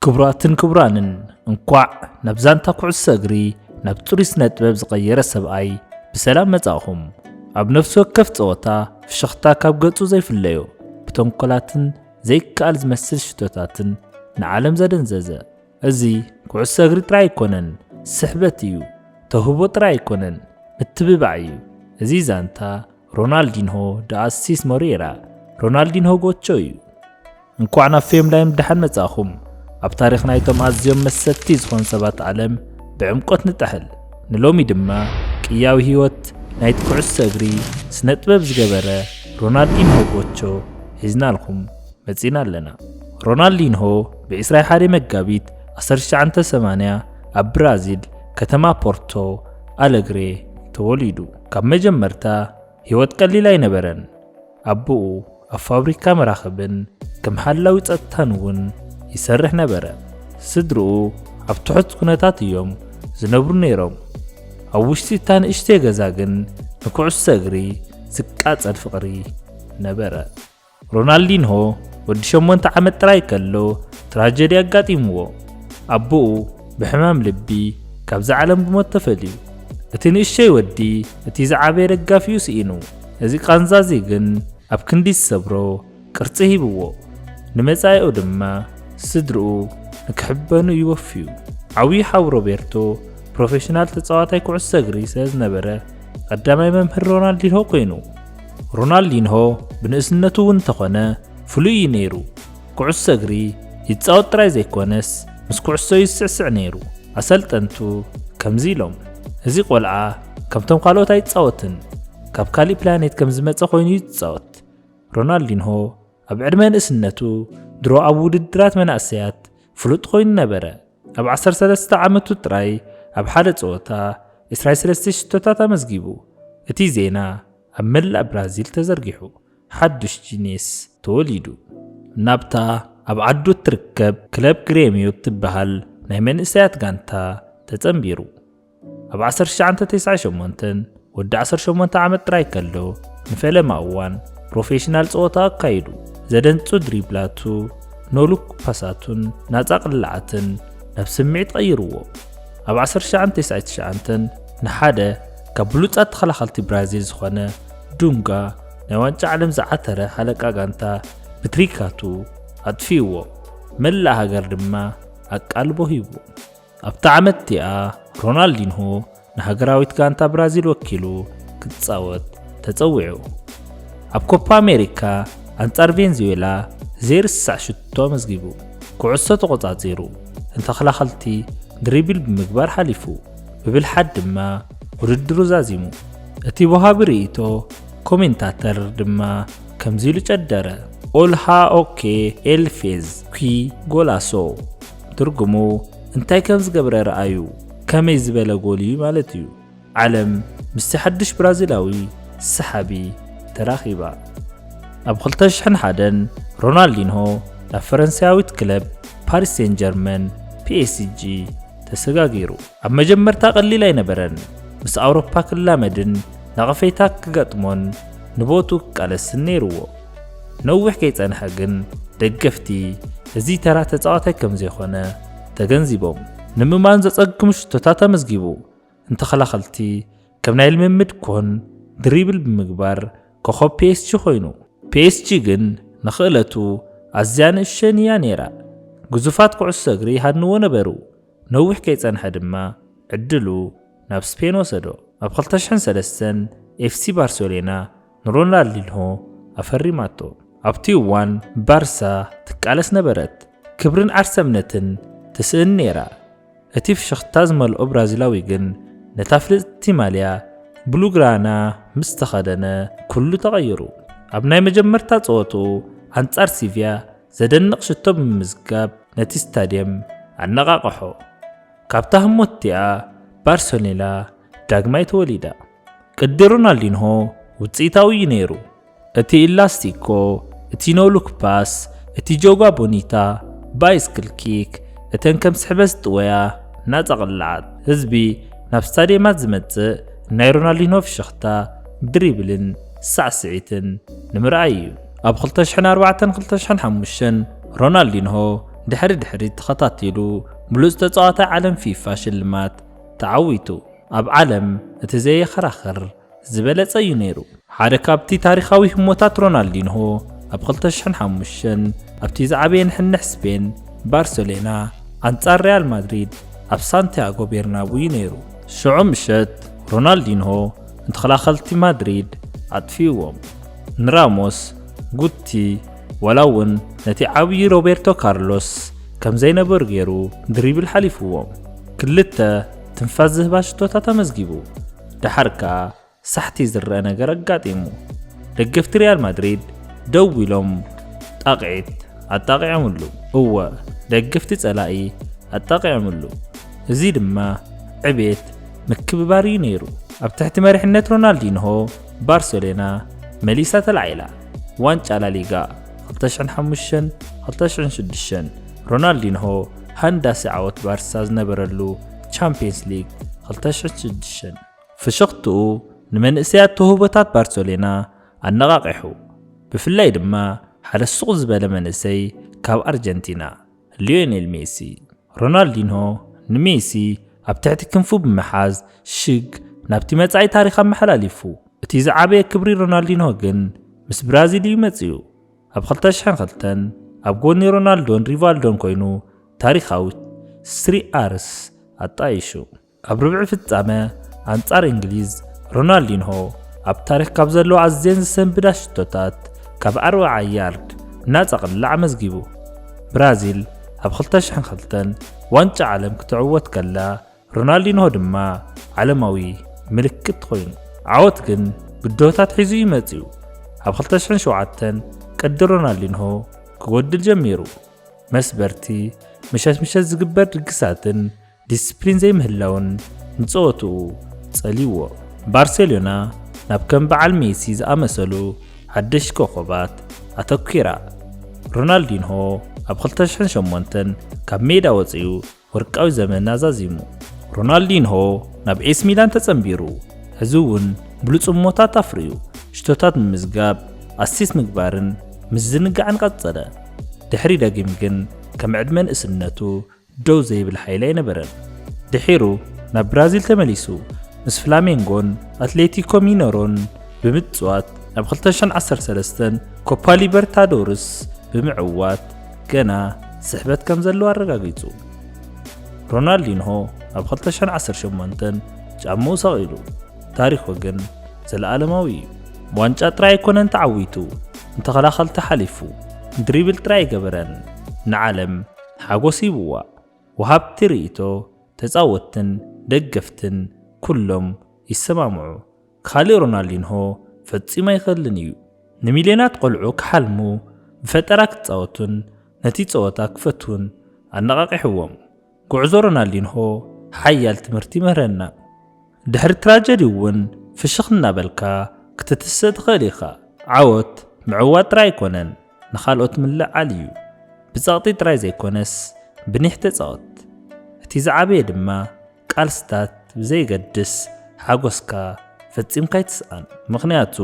ክቡራትን ክቡራንን፣ እንኳዕ ናብ ዛንታ ኩዕሶ እግሪ ናብ ጽሩይ ስነ ጥበብ ዝቐየረ ሰብኣይ ብሰላም መጻእኹም። ኣብ ነፍሲ ወከፍ ጸወታ ፍሽኽታ ካብ ገጹ ዘይፍለዮ፣ ብተንኮላትን ዘይከኣል ዝመስል ሽቶታትን ንዓለም ዘደንዘዘ። እዚ ኩዕሶ እግሪ ጥራይ ኣይኮነን፣ ስሕበት እዩ። ተውህቦ ጥራይ ኣይኮነን፣ ምትብባዕ እዩ። እዚ ዛንታ ሮናልዲንሆ ዳ ኣሲስ ሞሬራ፣ ሮናልዲንሆ ጎቾ እዩ። እንኳዕ ናብ ፌም ላይም ደሓን መጻእኹም። ኣብ ታሪኽ ናይቶም ኣዝዮም መሰጥቲ ዝኾኑ ሰባት ዓለም ብዕምቆት ንጠሕል። ንሎሚ ድማ ቅያዊ ህይወት ናይቲ ኩዕሶ እግሪ ስነ ጥበብ ዝገበረ ሮናልዲንሆ ጎቾ ሒዝናልኩም መጺና ኣለና። ሮናልዲንሆ ብ ዕስራ ሓደ መጋቢት ኣስር ትሽዓተ ሰማንያ ኣብ ብራዚል ከተማ ፖርቶ ኣለግሬ ተወሊዱ። ካብ መጀመርታ ህይወት ቀሊል ኣይነበረን። ኣቦኡ ኣብ ፋብሪካ መራኽብን ከም ሓላዊ ጸጥታን እውን ይሰርሕ ነበረ። ስድርኡ ኣብ ትሑት ኩነታት እዮም ዝነብሩ ነይሮም። ኣብ ውሽጢ እታ ንእሽተይ ገዛ ግን ንኩዕሶ እግሪ ዝቃጸል ፍቕሪ ነበረ። ሮናልዲንሆ ወዲ ሸሞንተ ዓመት ጥራይ ከሎ ትራጀዲ ኣጋጢምዎ። ኣቦኡ ብሕማም ልቢ ካብዛ ዓለም ብሞት ተፈልዩ። እቲ ንእሸይ ወዲ እቲ ዝዓበየ ደጋፊኡ ስኢኑ። እዚ ቃንዛ እዚ ግን ኣብ ክንዲ ዝሰብሮ ቅርጺ ሂብዎ። ንመጻኢኡ ድማ ስድርኡ ንክሕበኑ ይወፍዩ። ዓብዪ ሓው ሮቤርቶ ፕሮፌሽናል ተጻዋታይ ኩዕሶ እግሪ ስለ ዝነበረ ቀዳማይ መምህር ሮናልዲንሆ ኮይኑ። ሮናልዲንሆ ብንእስነቱ እውን እንተኾነ ፍሉይ እዩ ነይሩ። ኩዕሶ እግሪ ይጻወት ጥራይ ዘይኮነስ ምስ ኩዕሶ ይስዕስዕ ነይሩ። ኣሰልጠንቱ ከምዚ ኢሎም፣ "እዚ ቆልዓ ከምቶም ካልኦት ኣይጻወትን፣ ካብ ካሊእ ፕላኔት ከም ዝመጸ ኮይኑ እዩ ዝጻወት።" ሮናልዲንሆ ኣብ ዕድመ ንእስነቱ ድሮ ኣብ ውድድራት መናእሰያት ፍሉጥ ኮይኑ ነበረ። ኣብ ዓሰርተ ሰለስተ ዓመቱ ጥራይ ኣብ ሓደ ጸወታ ዕስራ ሰለስተ ሽቶታት ኣመዝጊቡ። እቲ ዜና ኣብ መላእ ብራዚል ተዘርጊሑ። ሓዱሽ ጂኔስ ተወሊዱ። ናብታ ኣብ ዓዱ እትርከብ ክለብ ግሬምዮ እትበሃል ናይ መንእሰያት ጋንታ ተጸንቢሩ። ኣብ ዓሰርተ ትሽዓተ ተስዓን ሸሞንተን ወዲ ዓሰርተ ሸሞንተ ዓመት ጥራይ ከሎ ንፈለማ እዋን ፕሮፌሽናል ጸወታ ኣካይዱ። ዘደንጹ ድሪብላቱ፣ ኖሉክ ፓሳቱን ናጻ ቅላዓትን ናብ ስምዒት ቀይርዎ። ኣብ ዓሰርተ ትሽዓተ ተስዓን ትሽዓተን ንሓደ ካብ ብሉጻት ተኸላኸልቲ ብራዚል ዝኾነ ዱንጋ ናይ ዋንጫ ዓለም ዝዓተረ ሓለቃ ጋንታ ብትሪካቱ ኣጥፊእዎ። መላእ ሃገር ድማ ኣቃልቦ ሂቡ። ኣብታ ዓመት እቲኣ ሮናልዲንሆ ንሃገራዊት ጋንታ ብራዚል ወኪሉ ክጻወት ተጸዊዑ። ኣብ ኮፓ ኣሜሪካ ኣንጻር ቬንዙዌላ ዘይርሳዕ ሽቶ ኣመዝጊቡ። ኩዕሶ ተቖጻጺሩ፣ ንተኸላኸልቲ ድሪብል ብምግባር ሓሊፉ፣ ብብልሓት ድማ ውድድሩ ዛዚሙ። እቲ ወሃቢ ርእይቶ ኮሜንታተር ድማ ከምዚ ኢሉ ጨደረ፣ "ኦልሃ ኦኬ ኤል ፌዝ ኪ ጎላሶ"፣ ትርጉሙ እንታይ ከም ዝገብረ ረኣዩ፣ ከመይ ዝበለ ጎል እዩ ማለት እዩ። ዓለም ምስቲ ሓድሽ ብራዚላዊ ሰሓቢ ተራኺባ። ኣብ ክልተ ሽሕን ሓደን ሮናልዲንሆ ናብ ፈረንሳያዊት ክለብ ፓሪስ ሴን ጀርመን፣ ፒ ኤስ ጂ፣ ተሰጋጊሩ። ኣብ መጀመርታ ቀሊል ኣይነበረን። ምስ ኣውሮፓ ክላመድን ነቐፌታ ክገጥሞን ንቦቱ ክቃለስን ነይርዎ። ነዊሕ ከይጸንሐ ግን ደገፍቲ እዚ ተራ ተጻዋታይ ከም ዘይኮነ ተገንዚቦም። ንምእማን ዘጸግሙ ሽቶታት ኣመዝጊቡ። ንተኸላኸልቲ ከም ናይ ልምምድ ኮን ድሪብል ብምግባር ኮኸብ ፒ ኤስ ጂ ኮይኑ። ፒ ኤስ ጂ ግን ንኽእለቱ ኣዝያ ንእሸን እያ ነይራ። ግዙፋት ኩዕሶ እግሪ ይሃድንዎ ነበሩ። ነዊሕ ከይጸንሐ ድማ ዕድሉ ናብ ስፔን ወሰዶ። ኣብ ክልተ ሽሕን ሰለስተን ኤፍ ሲ ባርሴሎና ንሮናልዲንሆ ኣፈሪማቶ። ኣብቲ እዋን ባርሳ ትቃለስ ነበረት። ክብርን ዓርሰ እምነትን ትስእን ነይራ። እቲ ፍሽኽታ ዝመልኦ ብራዚላዊ ግን ነታ ፍልጥቲ ማልያ ብሉግራና ምስ ተኸደነ ኩሉ ተቐይሩ። ኣብ ናይ መጀመርታ ጸወትኡ ኣንጻር ሲቪያ ዘደንቕ ሽቶ ብምምዝጋብ ነቲ ስታድየም ኣነቓቕሖ። ካብታ ህሞት እቲኣ ባርሰሎና ዳግማይ ተወሊዳ። ቅዲ ሮናልዲንሆ ውጽኢታዊ እዩ ነይሩ። እቲ ኢላስቲኮ፣ እቲ ኖ ሉክ ፓስ፣ እቲ ጆጋ ቦኒታ፣ ባይስክል ኪክ፣ እተን ከም ስሕበት ዝጥወያ ናጻ ቅላዓት። ህዝቢ ናብ ስታድየማት ዝመጽእ ናይ ሮናልዲንሆ ፍሽኽታ፣ ድሪብልን ሳዕስዒትን ንምርኣይ እዩ። ኣብ ክልተ ሽሕን ኣርባዕተን ክልተ ሽሕን ሓሙሽተን ሮናልዲንሆ ድሕሪ ድሕሪት ተኸታቲሉ ብሉጽ ተጻዋታይ ዓለም ፊፋ ሽልማት ተዓዊቱ። ኣብ ዓለም እቲ ዘየኸራኽር ዝበለጸ እዩ ነይሩ። ሓደ ካብቲ ታሪኻዊ ህሞታት ሮናልዲንሆ ኣብ ክልተ ሽሕን ሓሙሽተን ኣብቲ ዝዓበየ ንሕንሕ ስፔን ባርሴሎና ኣንጻር ሪያል ማድሪድ ኣብ ሳንቲያጎ ቤርናቡ እዩ ነይሩ። ሽዑ ምሸት ሮናልዲንሆ ንተኸላኸልቲ ማድሪድ ኣጥፊእዎም። ንራሞስ፣ ጉቲ፣ ዋላ እውን ነቲ ዓብዪ ሮቤርቶ ካርሎስ ከም ዘይነበሩ ገይሩ ድሪብል ሓሊፍዎም። ክልተ ትንፋስ ዝህባ ሽቶታት ኣመዝጊቡ። ደሓር ከኣ ሳሕቲ ዝረአ ነገር ኣጋጢሙ። ደገፍቲ ሪያል ማድሪድ ደው ኢሎም ጣቕዒት ኣጣቒዖምሉ። እወ፣ ደገፍቲ ጸላኢ ኣጣቒዖምሉ። እዚ ድማ ዕቤት ምክብባር እዩ ነይሩ። ኣብ ትሕቲ መሪሕነት ሮናልዲንሆ ባርሴሎና መሊሳ ተላዒላ። ዋንጫ ላሊጋ ክልተ ሽሕን ሓሙሽተን ክልተ ሽሕን ሽዱሽተን፣ ሮናልዲንሆ ሃንዳሲ ዓወት ባርሳ ዝነበረሉ ቻምፒየንስ ሊግ ክልተ ሽሕን ሽዱሽተን። ፍሽኽትኡ ንመንእሰያት ተውህቦታት ባርሴሎና ኣነቓቒሑ። ብፍላይ ድማ ሓደ ሱቕ ዝበለ መንእሰይ ካብ ኣርጀንቲና፣ ሊዮኔል ሜሲ። ሮናልዲንሆ ንሜሲ ኣብ ትሕቲ ክንፉ ብምሓዝ ሽግ ናብቲ መጻኢ ታሪኽ ኣመሓላሊፉ። እቲ ዝዓበየ ክብሪ ሮናልዲንሆ ግን ምስ ብራዚል እዩ መጺኡ። ኣብ ክልተ ሽሕን ክልተን ኣብ ጎኒ ሮናልዶን ሪቫልዶን ኮይኑ ታሪኻዊት ስሪ ኣርስ ኣጣይሹ። ኣብ ርብዒ ፍጻመ ኣንጻር እንግሊዝ፣ ሮናልዲንሆ ኣብ ታሪኽ ካብ ዘለዋ ኣዝየን ዝሰንብዳ ሽቶታት ካብ ኣርብዓ ያርድ ናጻ ቅላዕ ኣመዝጊቡ። ብራዚል ኣብ ክልተ ሽሕን ክልተን ዋንጫ ዓለም ክትዕወት ከላ፣ ሮናልዲንሆ ድማ ዓለማዊ ምልክት ኮይኑ። ዓወት ግን ብድሆታት ሒዙ እዩ መጺኡ። ኣብ ክልተ ሽሕን ሸውዓተን ቅዲ ሮናልዲንሆ ክጎድል ጀሚሩ። መስበርቲ፣ ምሸት ምሸት ዝግበር ድግሳትን ዲስፕሊን ዘይምህላውን ንጸወትኡ ጸልይዎ። ባርሴሎና ናብ ከም በዓል ሜሲ ዝኣመሰሉ ሓደሽቲ ኮኸባት ኣተኲራ። ሮናልዲንሆ ኣብ ክልተ ሽሕን ሸሞንተን ካብ ሜዳ ወጺኡ ወርቃዊ ዘመን ኣዛዚሙ። ሮናልዲንሆ ናብ ኤስ ሚላን ተጸንቢሩ፣ ሕዚ እውን ብሉጽ እሞታት ኣፍርዩ፣ ሽቶታት ምምዝጋብ፣ ኣሲስት ምግባርን ምዝንጋዕን ቀጸለ። ድሕሪ ደጊም ግን ከም ዕድመ ንእስነቱ ደው ዘይብል ሓይሊ ኣይነበረን። ድሒሩ ናብ ብራዚል ተመሊሱ፣ ምስ ፍላሜንጎን ኣትሌቲኮ ሚነሮን ብምጽዋት ኣብ ክልተ ሽሕን ዓሰርተ ሰለስተን ኮፓ ሊበርታዶርስ ብምዕዋት ገና ስሕበት ከም ዘለዎ ኣረጋጊጹ። ሮናልዲንሆ ኣብ ክልተ ሽሕን ዓሰርተ ሸሞንተን ጫምኡ ሰቒሉ። ታሪኹ ግን ዘለኣለማዊ እዩ። ዋንጫ ጥራይ ኣይኮነን ተዓዊቱ፣ ንተኸላኸልቲ ሓሊፉ፣ ድሪብል ጥራይ ኣይገበረን፣ ንዓለም ሓጎስ ሂብዋ። ወሃብቲ ርእይቶ፣ ተጻወትትን ደገፍትን ኩሎም ይሰማምዑ። ካልእ ሮናልዲንሆ ፈጺሙ ኣይኽእልን እዩ። ንሚልዮናት ቆልዑ ክሓልሙ፣ ብፈጠራ ክጻወቱን ነቲ ጸወታ ክፈትዉን ኣነቓቒሕዎም። ጉዕዞ ሮናልዲንሆ ሓያል ትምህርቲ ይምህረና። ድሕሪ ትራጀዲ እውን ፍሽኽ እናበልካ ክትትስእ ትኽእል ኢኻ። ዓወት ምዕዋት ጥራይ ኣይኮነን፣ ንኻልኦት ምልዕዓል እዩ። ብጸቕጢ ጥራይ ዘይኮነስ ብኒሕ ተጻወት። እቲ ዝዓበየ ድማ ቃልስታት ብዘየገድስ ሓጎስካ ፈጺምካ ኣይትስኣን። ምኽንያቱ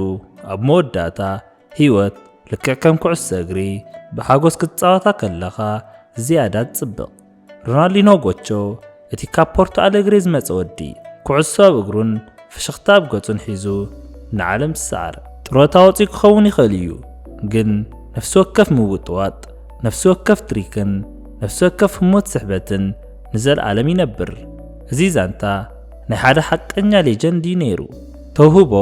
ኣብ መወዳእታ ህይወት ልክዕ ከም ኩዕሶ እግሪ ብሓጎስ ክትጻወታ ከለኻ ዝያዳ ትጽብቕ። ሮናልዲኖ ጎቾ እቲ ካብ ፖርቶ ኣሌግሬ ዝመጸ ወዲ፣ ኩዕሶ ኣብ እግሩን ፍሽኽታ ኣብ ገጹን ሒዙ ንዓለም ዝሰዓረ። ጥሮታ ወጺኡ ክኸውን ይኽእል እዩ፣ ግን ነፍሲ ወከፍ ምውጥዋጥ፣ ነፍሲ ወከፍ ትሪክን ነፍሲ ወከፍ ህሞት ስሕበትን ንዘለኣለም ይነብር። እዚ ዛንታ ናይ ሓደ ሓቀኛ ሌጀንድ እዩ ነይሩ። ተውህቦ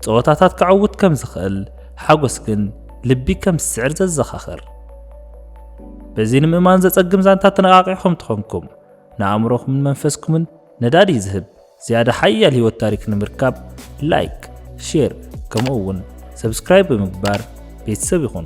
ጸወታታት ክዕውት ከም ዝኽእል ሓጎስ ግን ልቢ ከም ዝስዕር ዘዘኻኽር። በዚ ንምእማን ዘጸግም ዛንታ ተነቓቒሕኩም ተኾንኩም፣ ንኣእምሮኹምን መንፈስኩምን ነዳዲ ዝህብ ዝያዳ ሓያል ህይወት ታሪክ ንምርካብ ላይክ፣ ሼር ከምኡ እውን ሰብስክራይብ ብምግባር ቤተሰብ ይኹኑ።